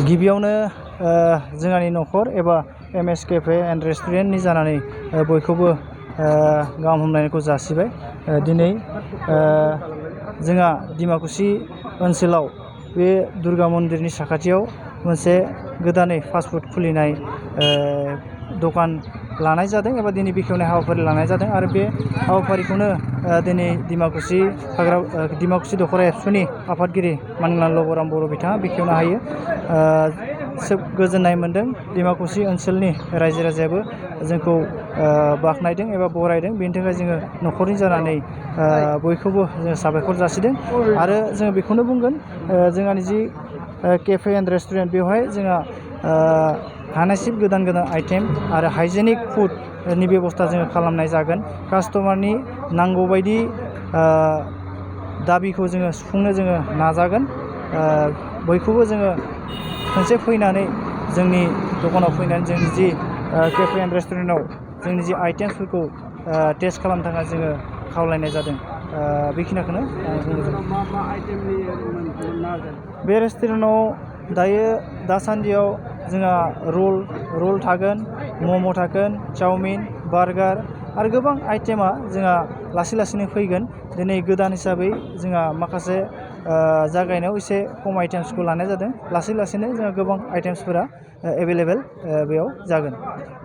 गिबियावनो जोंहानि नखर एबा एमएस कैफे एंड रेस्टुरेंटनि जानानै बयखौबो गाहाम हामलायनायखौ जासिबाय। दिनै जोंहा डिमाकुसि ओनसोलाव बे दुर्गा मन्दिरनि साखाथियाव मोनसे गोदानै फास्टफुड खुलिनाय दखान लानाय जादों एबा दिनै बेखेवनाय हाबाफारि लानाय जादों आरो बे हाबाफारिखौनो दिनै डिमाकुसि दख'रा एबसुनि आफादगिरि मानगोनां लबराम बर' बिथाङा बेखेवनो हायो। गोजोननाय मोन्दों। डिमाकुसि ओनसोलनि रायजो राजायाबो जोंखौ बाख्नायदों एबा बरायदों। बेनि थाखाय जोङो नखरनि जानानै बयखौबो जोङो साबायखर जासिदों आरो जोङो बेखौनो बुंगोन जोंहानि जि केफे एन्ड रेस्टुरेन्ट बेवहाय जोंहा हानायसिम गोदान गोदान आइटेम आरो हाइजेनिक फुडनि बेबस्था जोङो खालामनाय जागोन। कास्टमारनि नांगौबायदि दाबिखौ जोङो सुफुंनो जोङो नाजागोन। बयखौबो जोङो खनसे फैनानै जोंनि दखानाव फैनानै जोंनि जि केफे एन्ड रेस्टुरेन्टआव जोंनि जि आइटेमसफोरखौ टेस्ट खालामनो थाखाय जोङो खावलायनाय जादों। बेखिनिखौनो बे रेस्टुरेन्टआव दासान्दियाव जोंहा रल थागोन, मम' थागोन, चावमिन, बार्गार आरो गोबां आइटेमा जोंहा लासै लासैनो फैगोन। दिनै गोदान हिसाबै जोंहा माखासे जागायनायाव एसे खम आइटेम्सखौ लानाय जादों। लासै लासैनो जोंहा गोबां आइटेम्सफोरा एभेलेबेल बेयाव जागोन।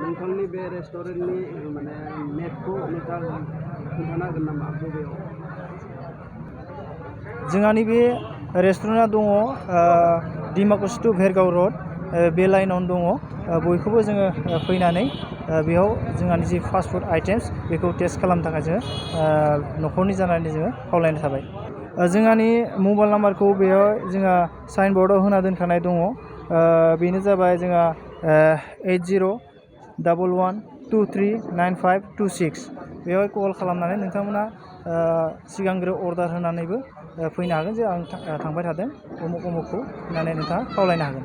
नोंथांनि बे रेस्टुरेन्टनि माने नेटखौ नोंथाङा खोन्थानो हागोन नामा? जोंहानि बे रेस्टुरेन्टआ दङ डिमाकुसि टु भेरगाव रड बे लाइनावनो दङ। बयखौबो जोङो फैनानै बेयाव जोंहानि जि फास्टफुड आइटेम्स बेखौ टेस्ट खालामनो थाखाय जोङो नखरनि जानानै जोङो खावलायनाय थाबाय। जोंहानि मबाइल नाम्बारखौ बेयाव जोंहा साइन बर्डआव होना दोनखानाय दङ। बेनो जाबाय जोंहा 8011239526। बेवहाय कल खालामनानै नोंथांमोना सिगांग्रो अर्डार होनानैबो फैनो हागोन जे आं थांबाय थादों उमुखखौ होननानै नोंथाङा खावलायनो हागोन।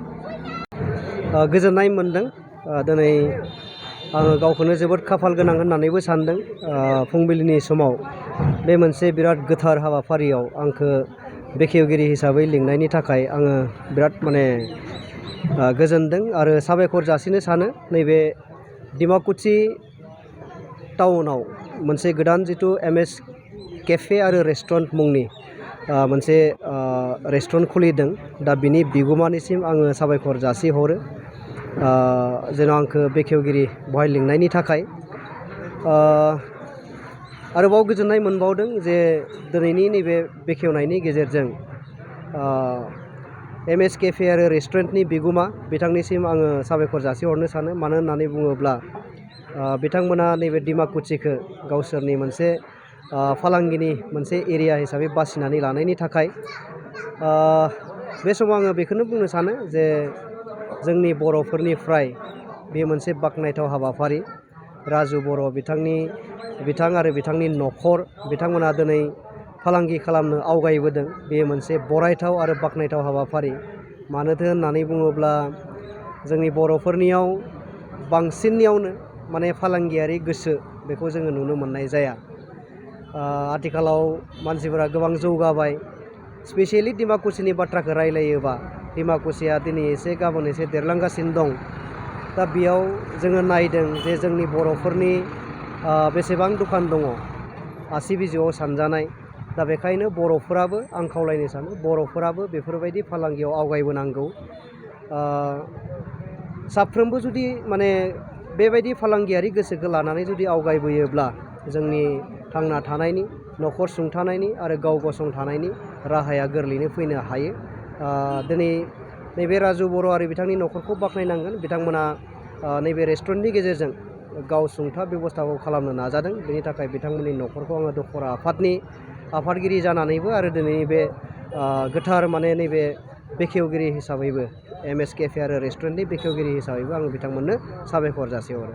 गोजोननाय मोन्दों। दिनै आङो गावखौनो जोबोद खाफाल गोनां होननानैबो सानदों। फुंबिलिनि समाव बे मोनसे बिराद गोथार हाबाफारियाव आंखौ बेखेवगिरि हिसाबै लिंनायनि थाखाय आङो बिराद गोजोनदों आरो साबायखर जासिनो सानो। नैबे डिमाकुसि टाउनाव मोनसे गोदान जिथु एमएस केफे आरो रेस्टुरेन्ट मुंनि मोनसे रेस्टुरेन्ट खुलिदों। दा बिनि बिगुमानिसिम आङो साबायखर जासिहरो जेन' आंखौ बेखेवगिरि बहाय लिंनायनि थाखाय। आरोबाव गोजोननाय मोनबावदों जे दिनैनि नैबे बेखेवनायनि गेजेरजों एमएस केफे आरो रेस्टुरेन्टनि बिगुमा बिथांनिसिम आङो साबायखर जासिहरनो सानो। मानो होननानै बुङोब्ला बिथांमोना नैबे डिमाकुसिखौ गावसोरनि मोनसे फालांगिनि मोनसे एरिया हिसाबै बासिनानै लानायनि थाखाय बे समाव आङो बेखौनो बुंनो सानो जे जोंनि बर'फोरनिफ्राय बे मोनसे बाख्नायथाव हाबाफारि। राजु बर' बिथां आरो बिथांनि नखर बिथांमोना दिनै फालांगि खालामनो आवगायबोदों। बेयो मोनसे बरायथाव आरो बाख्नायथाव हाबाफारि। मानोथो होननानै बुङोब्ला जोंनि बर'फोरनियाव बांसिननियावनो माने फालांगियारि गोसो बेखौ जोङो नुनो मोननाय जाया। आथिखालाव मानसिफोरा गोबां जौगाबाय। स्पेसियेलि डिमाकुसिनि बाथ्राखौ रायलायोबा डिमाकुसिया दिनै एसे गाबोन एसे देरलांगासिनो दं। दा बेयाव जोङो नायदों जे जोंनि बर'फोरनि बेसेबां दखान दङ आसि बिजौआव सानजानाय। दा बेखायनो बर'फोराबो आं खावलायनो सानो बर'फोराबो बेफोरबायदि फालांगियाव आवगायबोनांगौ। साफ्रोमबो जुदि माने बेबायदि फालांगियारि गोसोखौ लानानै जुदि आवगायबोयोब्ला जोंनि थांना थानायनि, नखर सुंथानायनि आरो गाव गसंथानायनि राहाया गोरलैनो फैनो हायो। दिनै नैबे राजु बर' आरो बिथांनि नखरखौ बाख्नायनांगोन। बिथांमोना नैबे रेस्टुरेन्टनि गेजेरजों गाव सुंथा बेबस्थाखौ खालामनो नाजादों। बेनि थाखाय बिथांमोननि नखरखौ आङो दख'रा आफादगिरि जानानैबो आरो दिनै बे गोथार नैबे बेखेवगिरि हिसाबैबो एमएस केफे आरो रेस्टुरेन्टनि बेखेवगिरि हिसाबैबो आङो बिथांमोननो साबायखर जासिहरो।